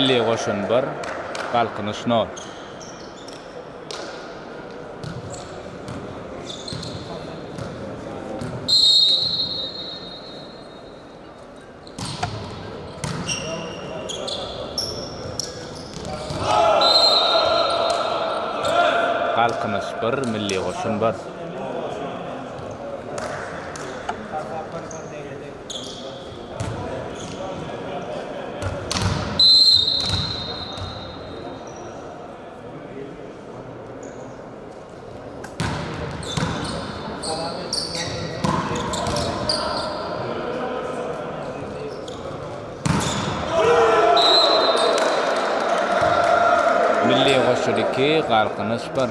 Milli goşun 1, Galkynyş 0. Galkynyş 1, Milli goşun 1. Milli goşun 2, Galkynyş 1.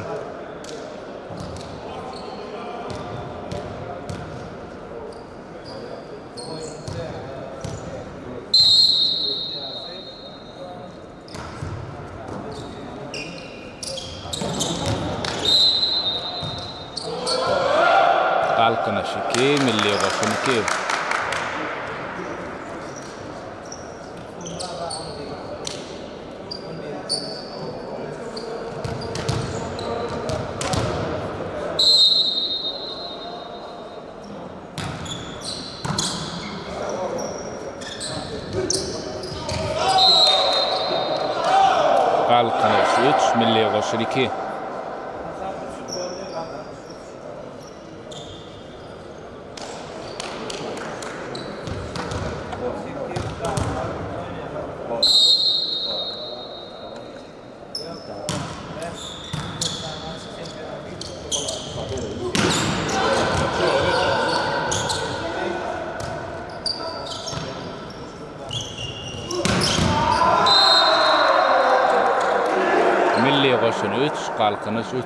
Galkynyş 2, Milli goşun 2. Galkynyş 3, Milli goşun 2. Milli goşun 3, Galkynyş 3.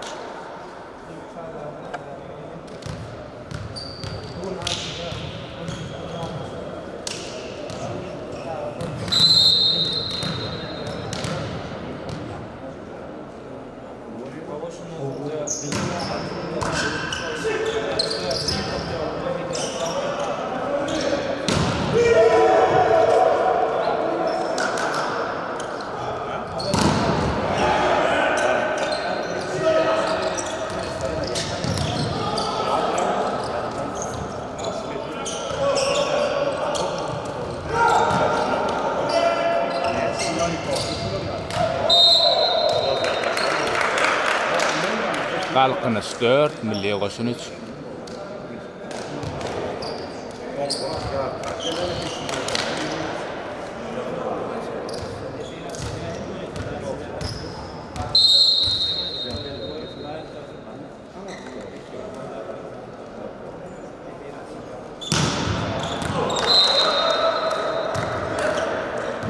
Galkynyş 4, Milli goşun 3.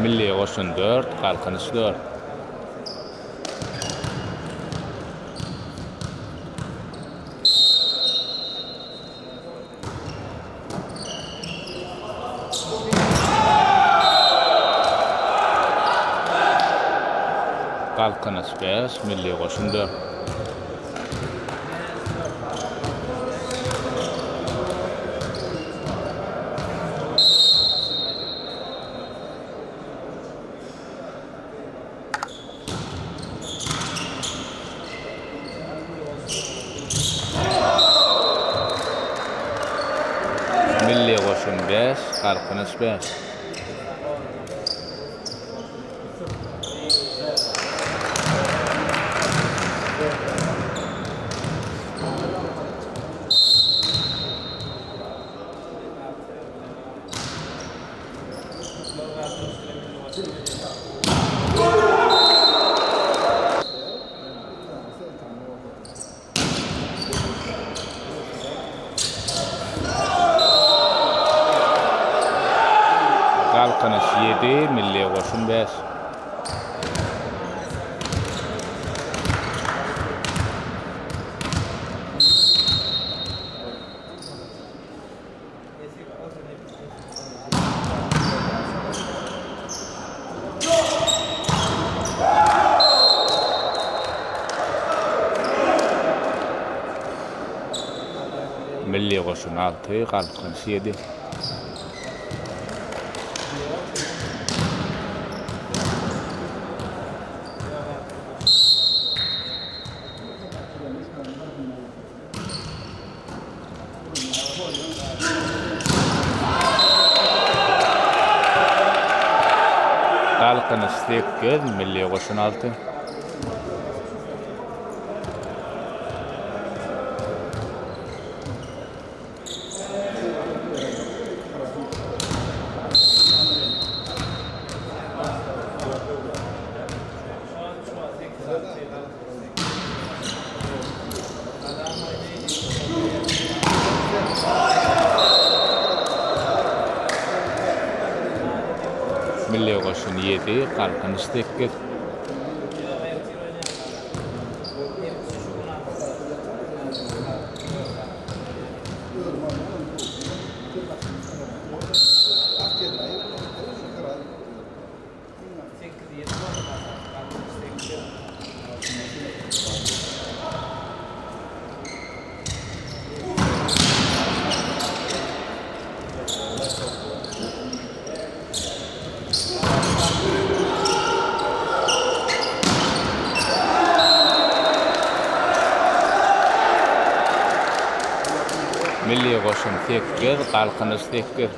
Milli goşun 4, Galkynyş 4. Galkynyş 5, Milli goşun 4. Milli goşun 5, Galkynyş 5. Galkynyş 7, Milli goşun 5. Milli goşun 6, Galkynyş 7. Galkynyş 8, Milli goşun 6. Milli goşun 7, Galkynyş 8. Milli goşun 8, Galkynyş 8.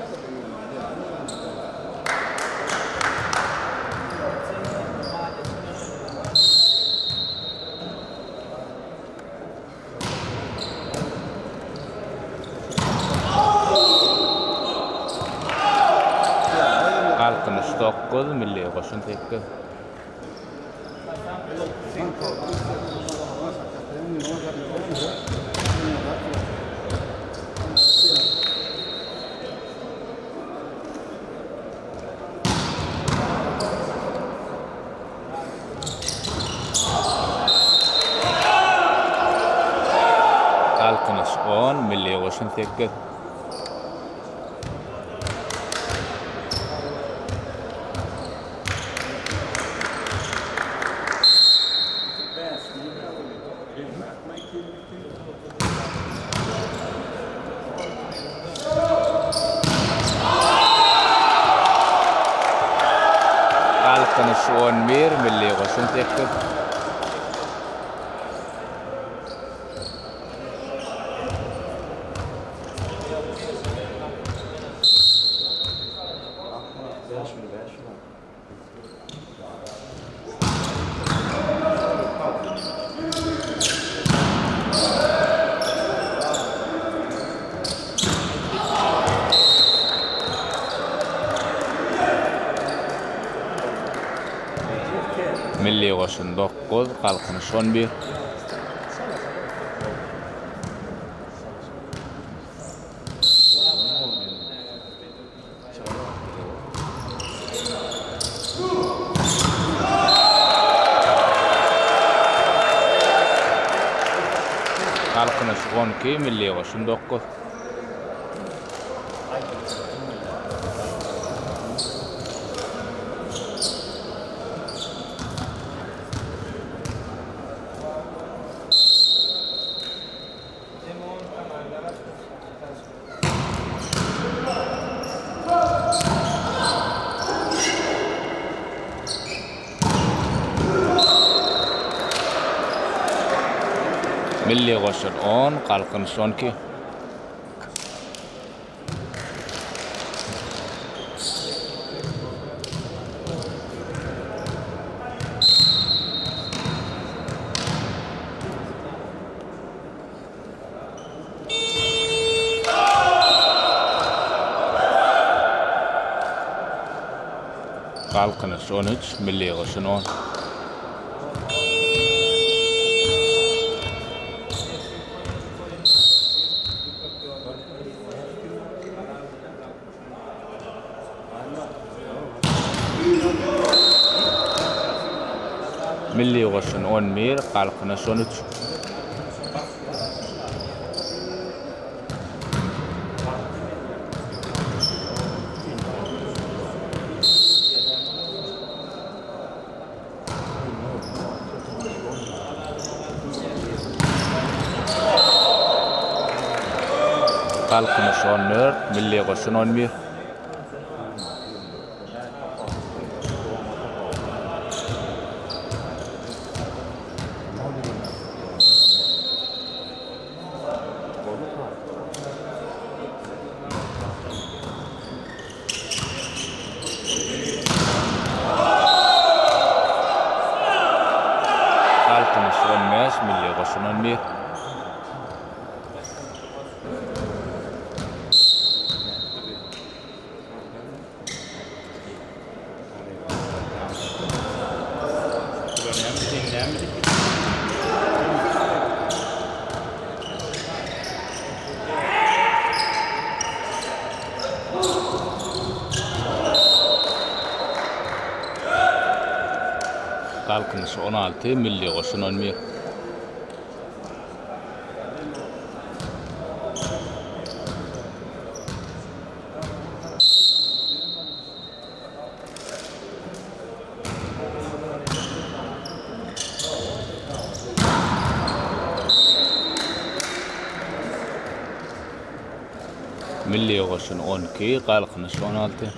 Galkynyş 9, Milli goşun 8. Galkynyş 10, Milli goşun 8. Galkynyş 11, Milli goşun 8. Milli goşun 9, Galkynyş 11. Galkynyş 12, Milli goşun 9. Milli goşun 10, Galkynyş 12. Galkynyş 13, Milli goşun 10. Milli goşun 11, Galkynyş 13. Galkynyş 14, Milli goşun 11. Galkynyş 15, Milli goşun 11. Galkynyş 16, Milli goşun 11. Milli goşun 12, Galkynyş 16.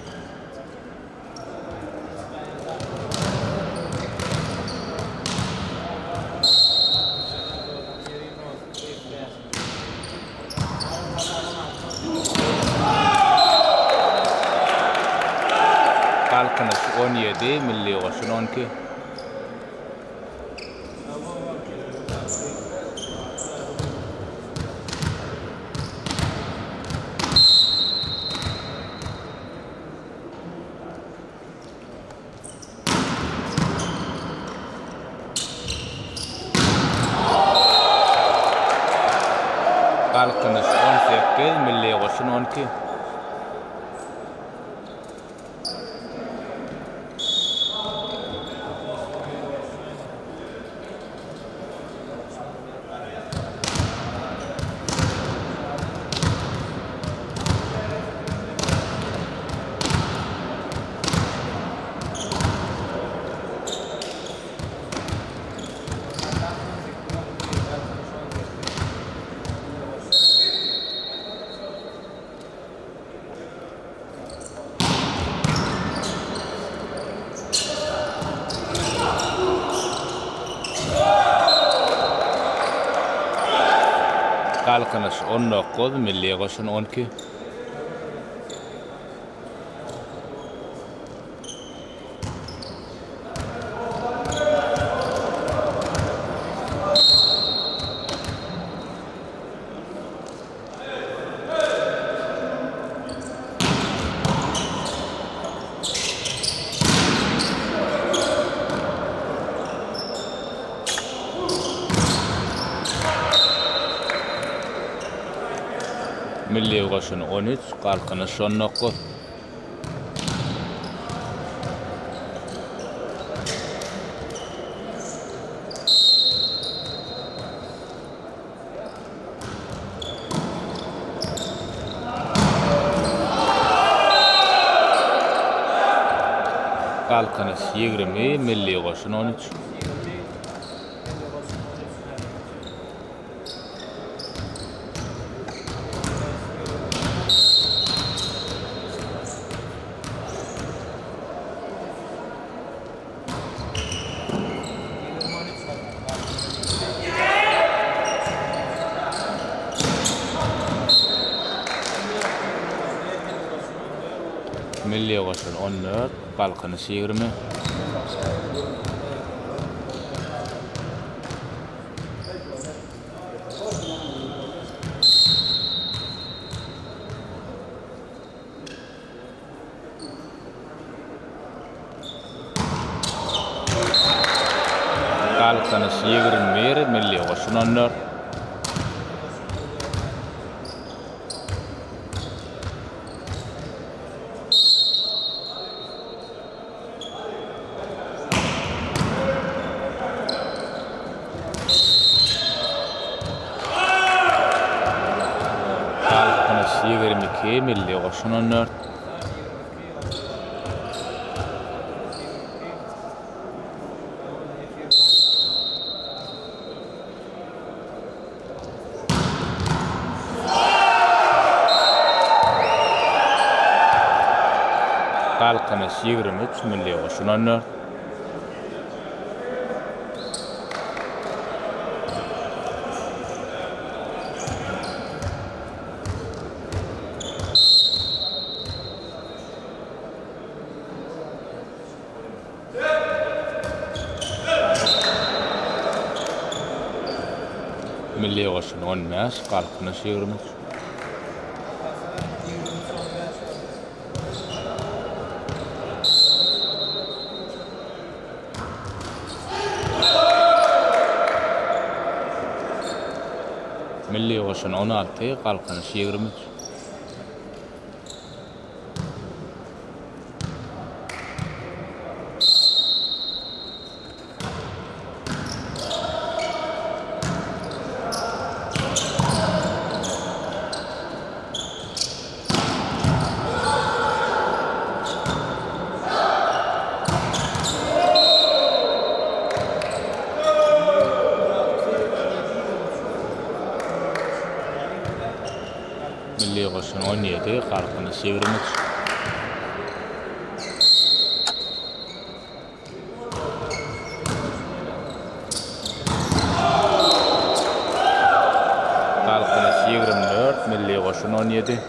Galkynyş 17, Milli goşun 12. Galkynyş 18, Milli goşun 12. Galkynyş 19, Milli goşun 12. Milli goşun 13, Galkynyş 19. Galkynyş 20, Milli goşun 13. Milli goşun 14, Galkynyş 20. Galkynyş 21, Milli goşun 14. Galkynyş 22, Milli goşun 14. Galkynyş 23, Milli goşun 14. Milli goşun 15, Galkynyş 23. Milli goşun 16, Galkynyş 23. Milli goşun 17, Galkynyş 23. Galkynyş 24, Milli goşun 17.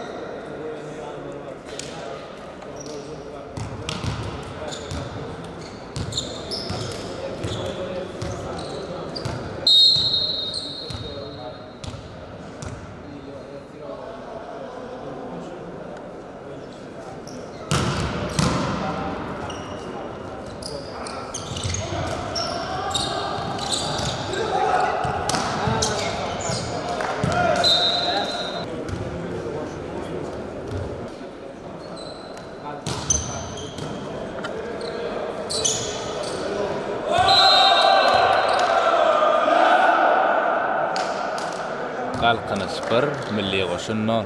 Galkynyş 1, Milli goşun 0.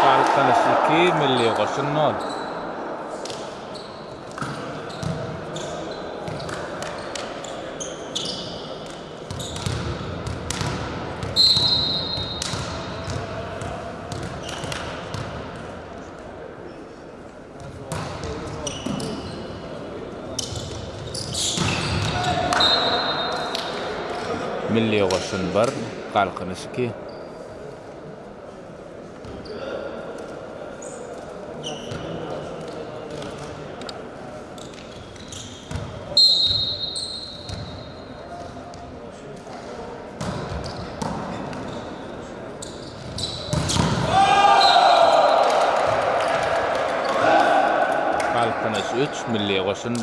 Galkynyş 2, Milli goşun 0. Milli goşun 1, Galkynyş 2. Galkynyş 3, Milli goşun 1.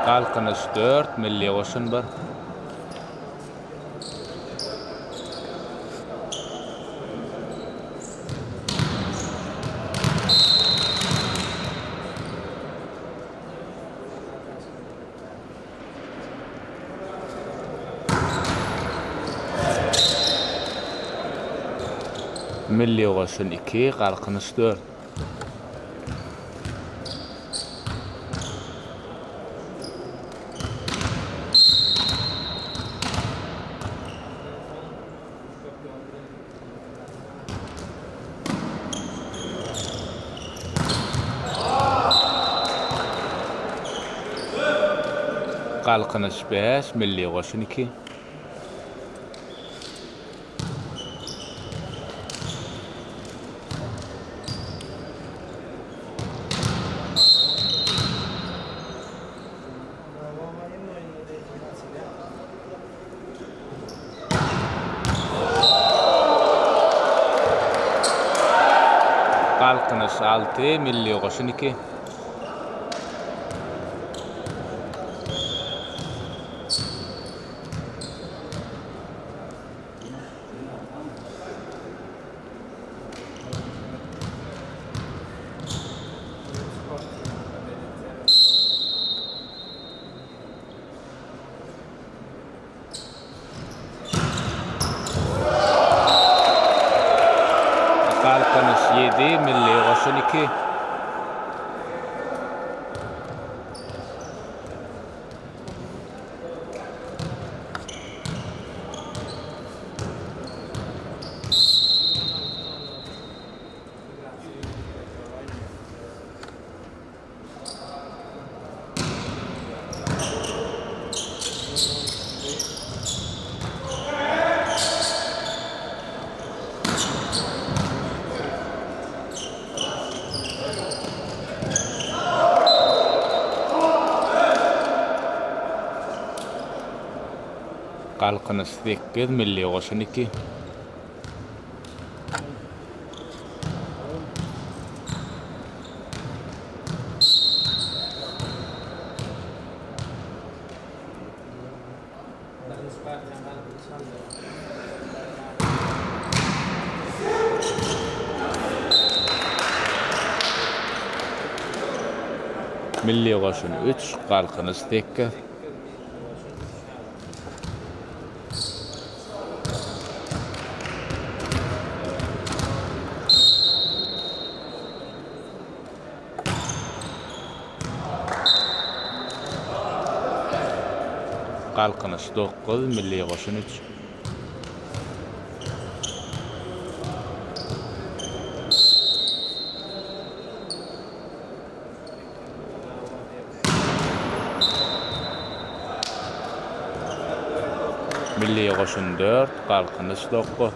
Galkynyş 4, Milli goşun 1. Milli goşun 2, Galkynyş 4. Galkynyş 5, Milli goşun 2. Galkynyş 6, Milli goşun 2. Galkynyş ýedi, Milli goşun iki. Galkynyş sekiz, Milli goşun iki. Milli goşun üç, Galkynyş sekiz. Galkynyş dokuz, Milli goşun üç. Milli goşun dört, Galkynyş dokuz.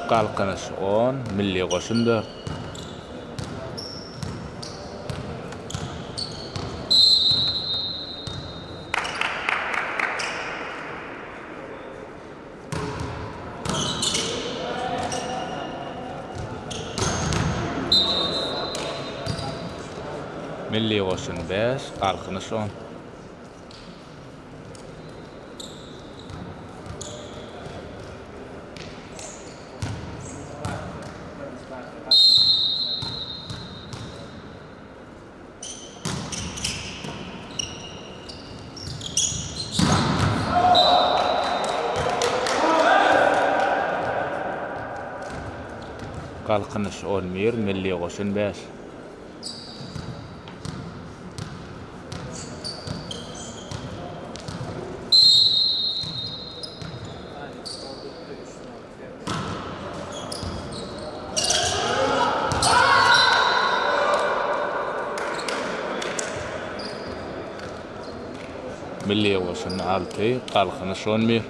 Galkynyş on, Milli goşun dört. Milli goşun bäş, Galkynyş on. Galkynyş on bir, Milli goşun bäş. Milli goşun alty, Galkynyş on bir.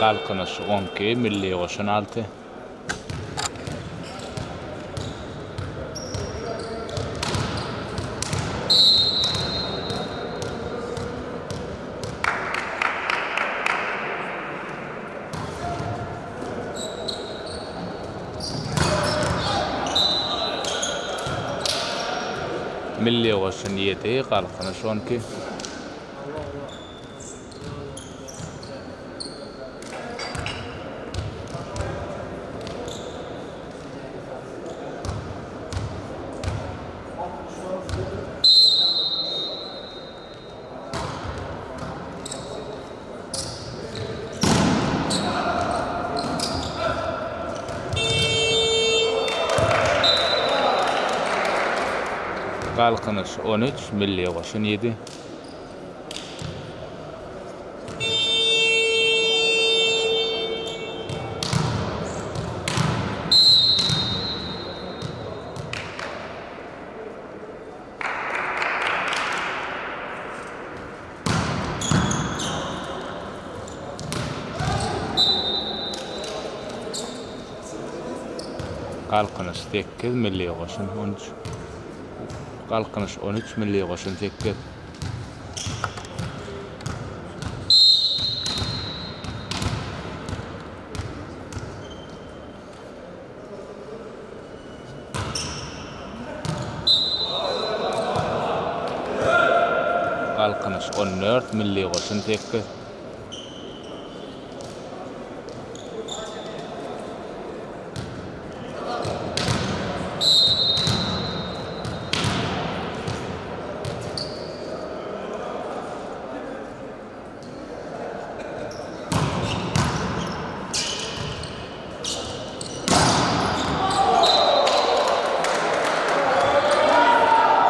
Galkynyş 12, Milli goşun 6. Milli goşun ýedi, Galkynyş 12. Galkynyş 13, Milli goşun 7. Galkynyş sekiz, Milli goşun on üç. Galkynyş on üç, Milli goşun sekiz. Galkynyş 14, Milli goşun 8.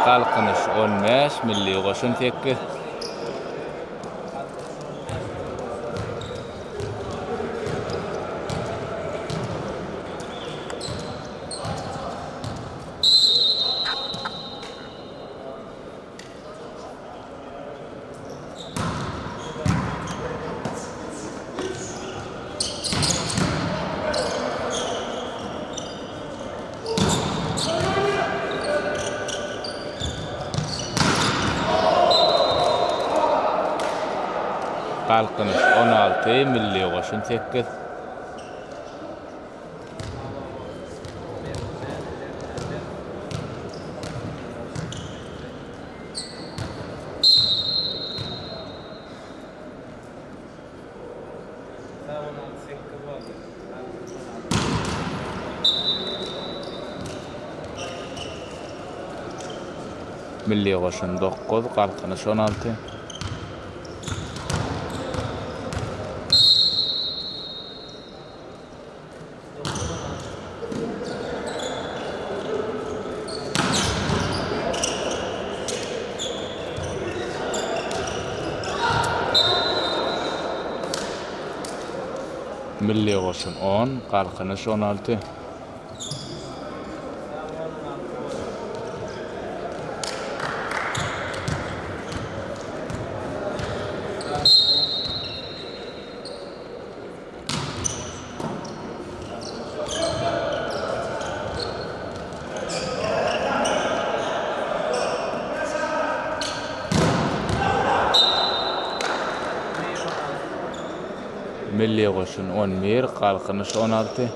Galkynyş 15, Milli goşun 8. Galkynyş 16, Milli goşun 8. Milli goşun 9, Galkynyş 16. Milli goşun 10, Galkynyş 16. Milli goşun 11, Galkynyş 16.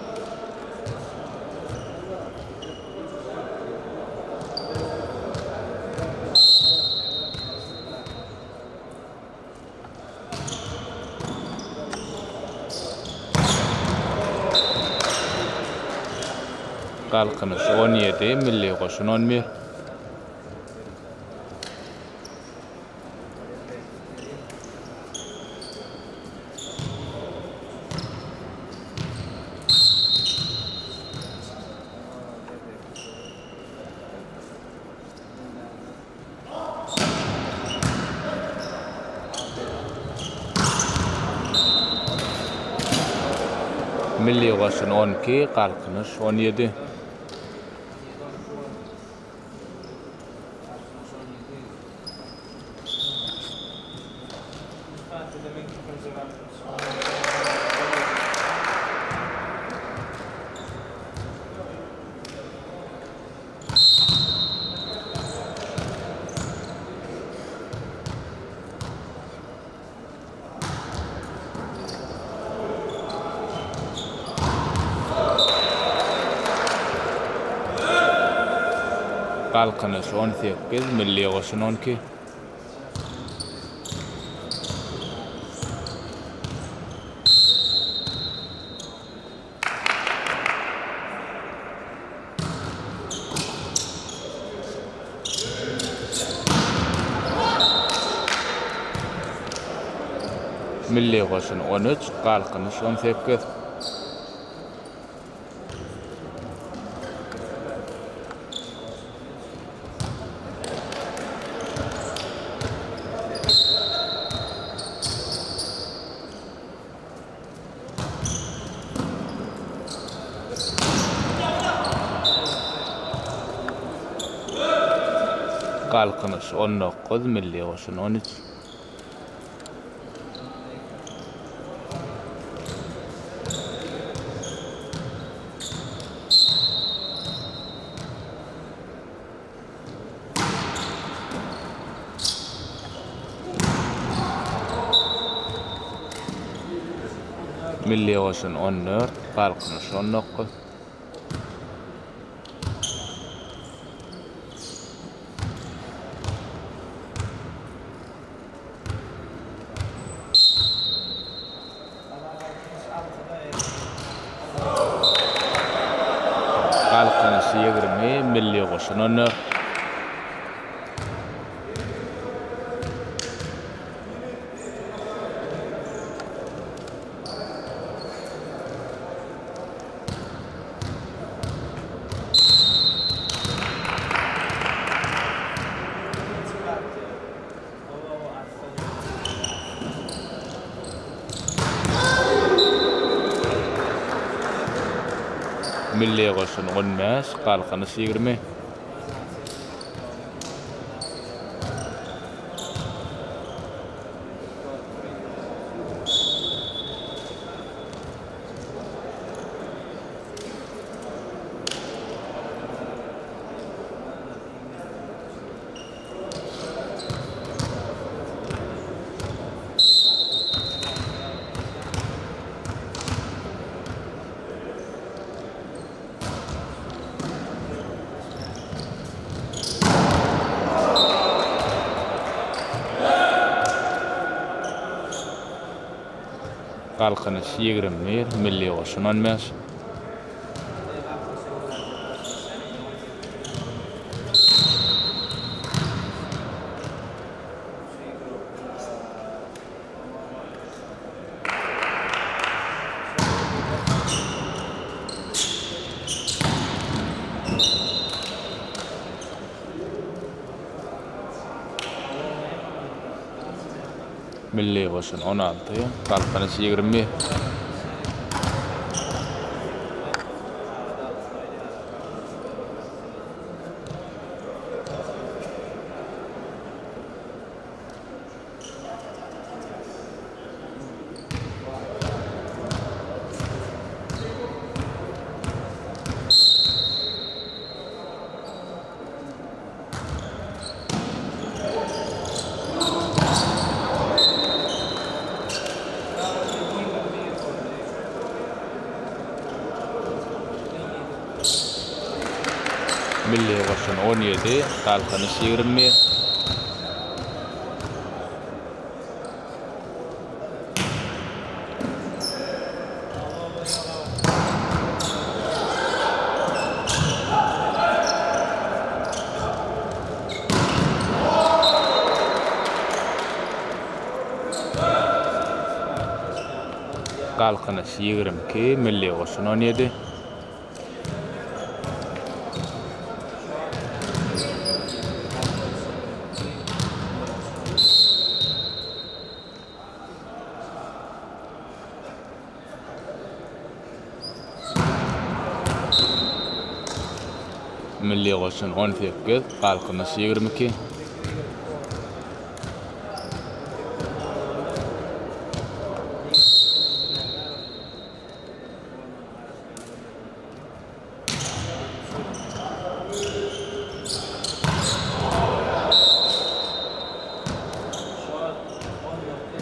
Galkynyş 17, Milli goşun 11. Milli goşun 12, Galkynyş 17. Galkynyş 18, Milli goşun 12. Milli goşun 13, Galkynyş 18. Galkynyş 19, Milli goşun 13. Milli goşun 14, Galkynyş 19. Milli goşun 14. Milli goşun 15, Galkynyş 20. Galkynyş 21, Milli goşun 15. Milli goşun 16, Galkynyş 21. Milli goşun 17, Galkynyş 21. Galkynyş 22, Milli goşun 17. Milli goşun 18, Galkynyş 22.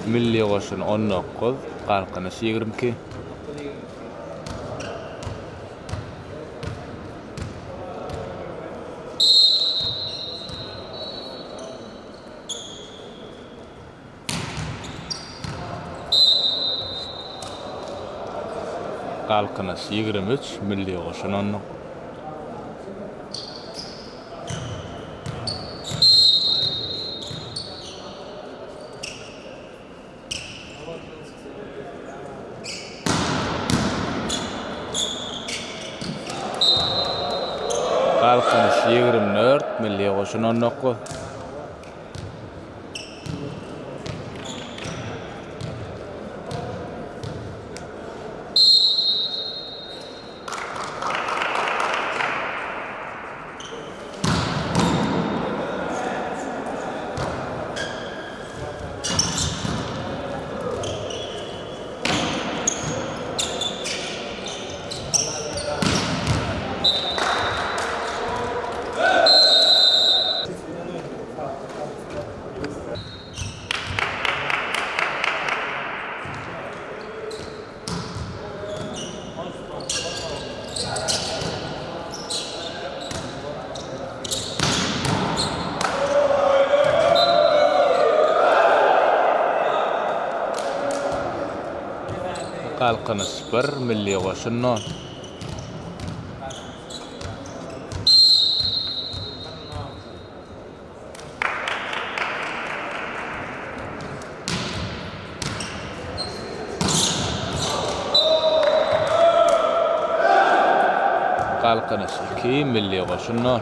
Milli goşun 19, Galkynyş 22. Galkynyş 23, Milli goşun 19. Galkynyş 24, Milli goşun 19. Galkynyş 1, Milli goşun 0. Galkynyş 2, Milli goşun 0.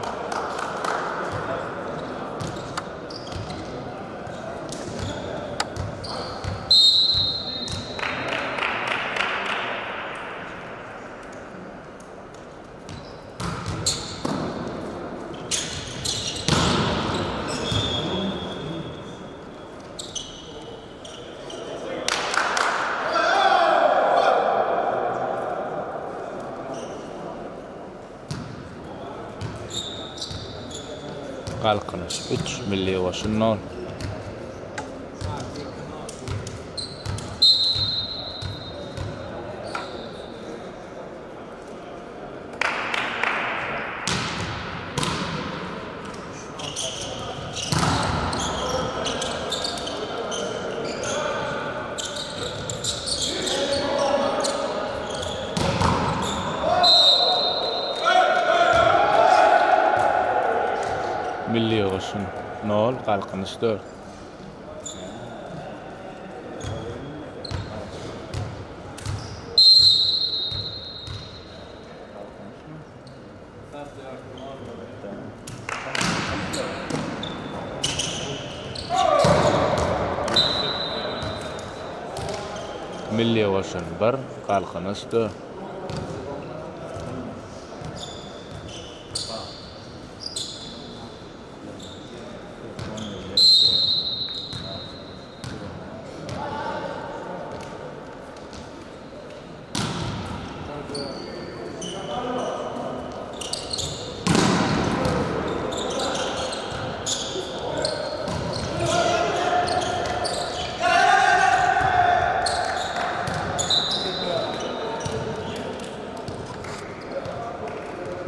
Galkynyş 3, Milli goşun 0. Milli goşun 0, Galkynyş 4. Milli goşun 1, Galkynyş 4.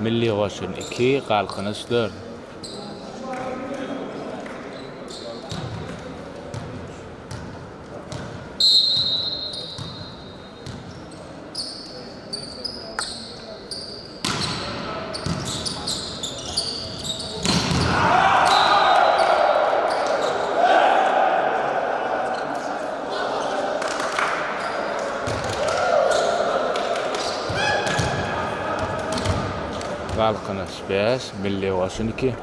Milli goşun 2, Galkynyş 4. Galkynyş 5, Milli goşun 2.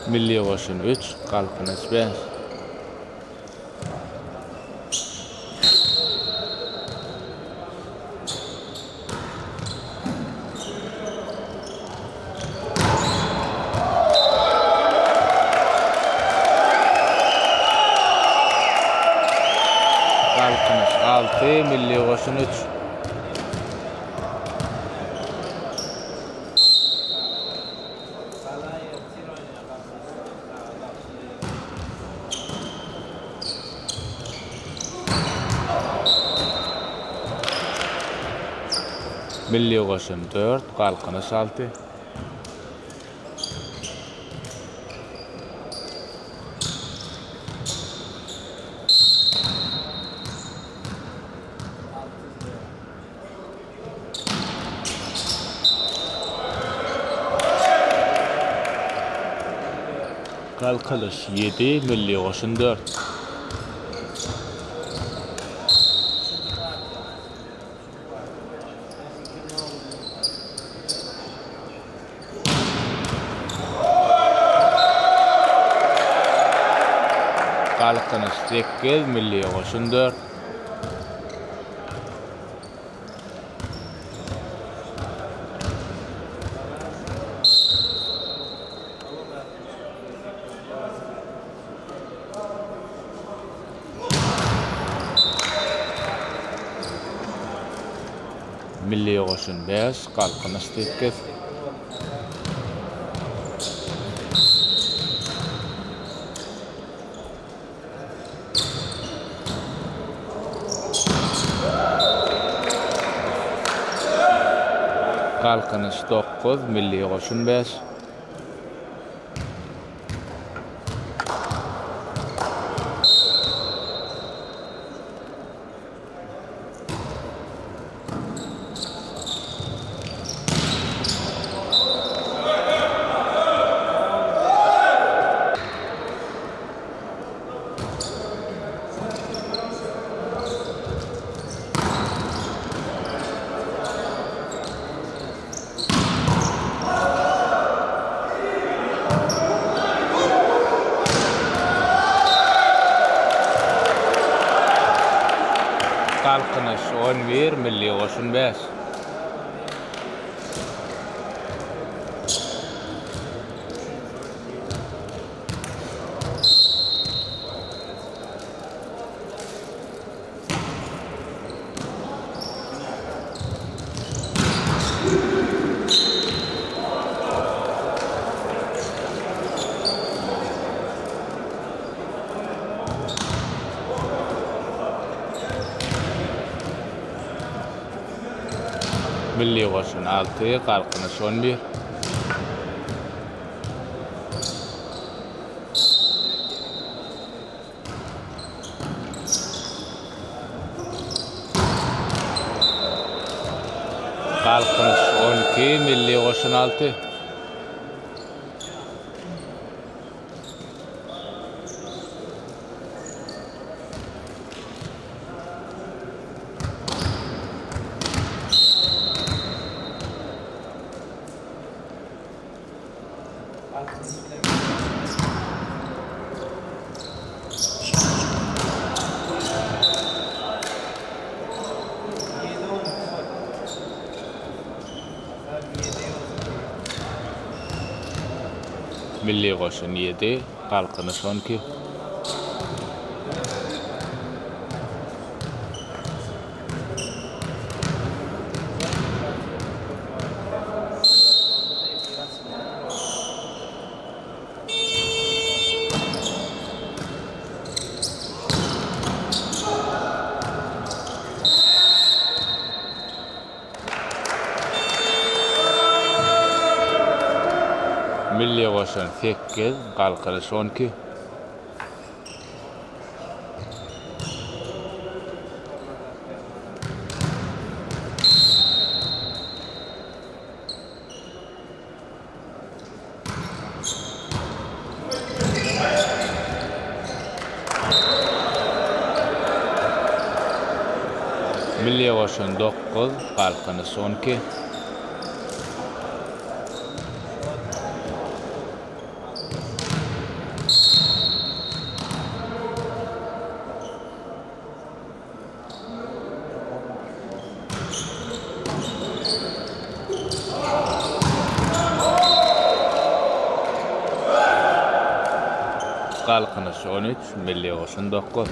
Milli goşun 3, Galkynyş 5. Galkynyş 6, Milli goşun 3. Milli goşun 4, Galkynyş 6. Galkynyş 7, Milli goşun 4. Galkynyş 8, Milli goşun 4. Milli goşun 5, Galkynyş 8. Galkynyş 9, Milli goşun 5. 11, Milli goşun 5. Milli goşun 6, Galkynyş 11. Galkynyş 12, Milli goşun 6. Milli goşun 7, Galkynyş 12. Milli goşun 8, Galkynyş 12. Milli goşun 9, Galkynyş 12. Galkynyş 13, Milli goşun 9.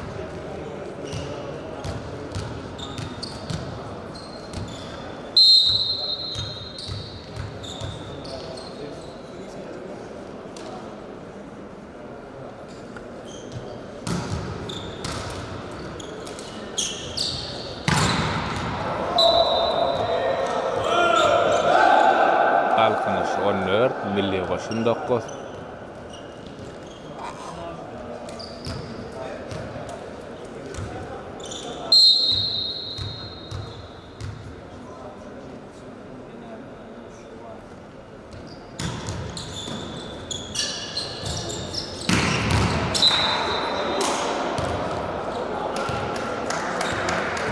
Galkynyş 14, Milli goşun 9.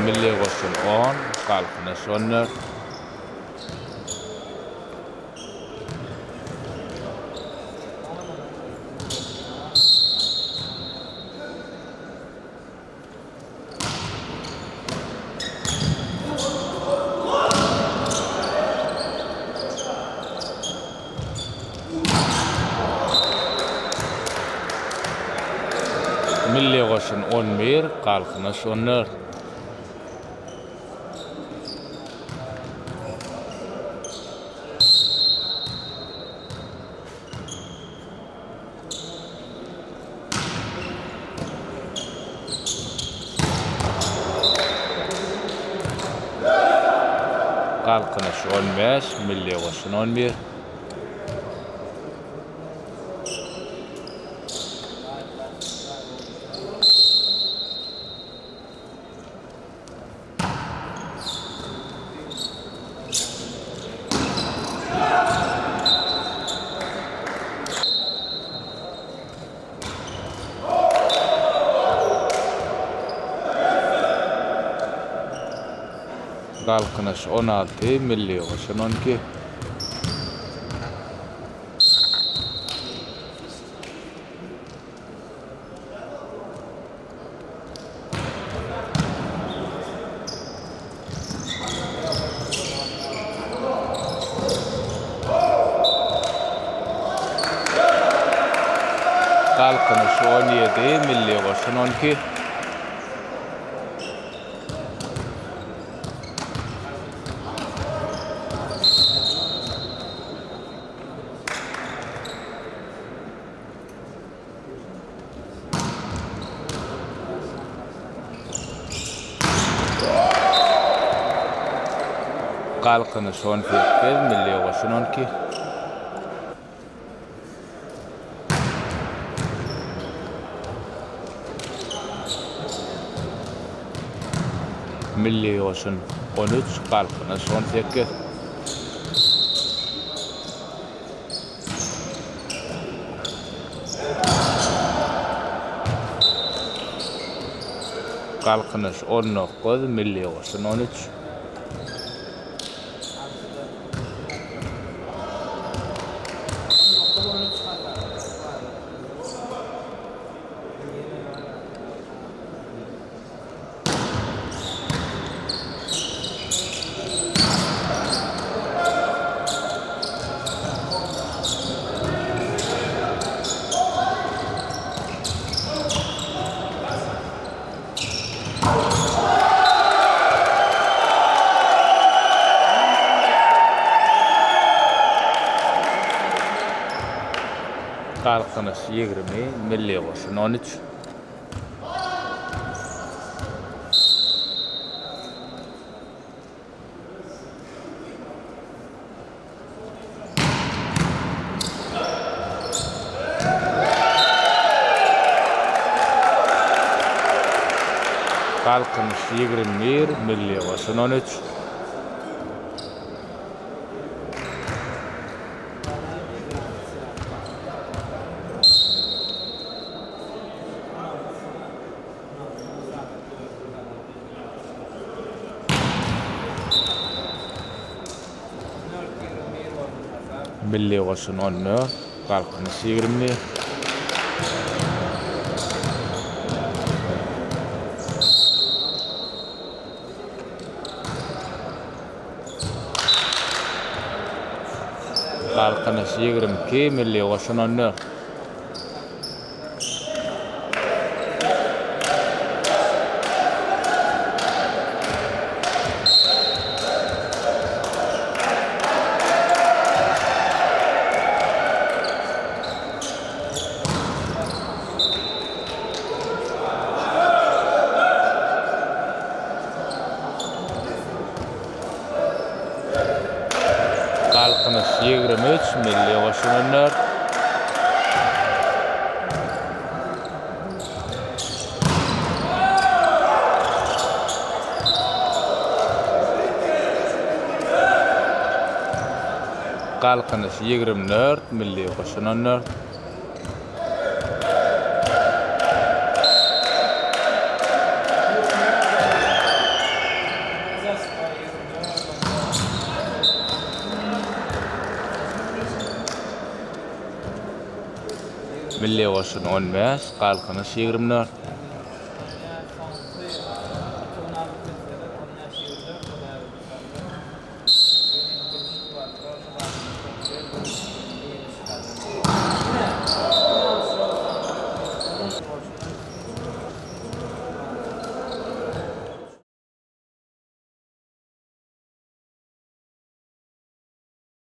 Milli goşun 10, Galkynyş 14. Milli goşun 11, Galkynyş 14. Galkynyş 15, Milli goşun 11. Galkynyş 16, Milli goşun 12. Galkynyş 17, Milli goşun 12. Galkynyş 18, Milli goşun 12. Milli goşun 13, Galkynyş 18. Galkynyş 19, Milli goşun 13. Galkynyş 20, Milli goşun 13. Galkynyş 21, Milli goşun 13. Milli goşun 14, Galkynyş 21. Galkynyş 22, Milli goşun 14. Galkynyş 23, Milli goşun 14. Galkynyş 24, Milli goşun 14. Milli goşun 15, Galkynyş 24.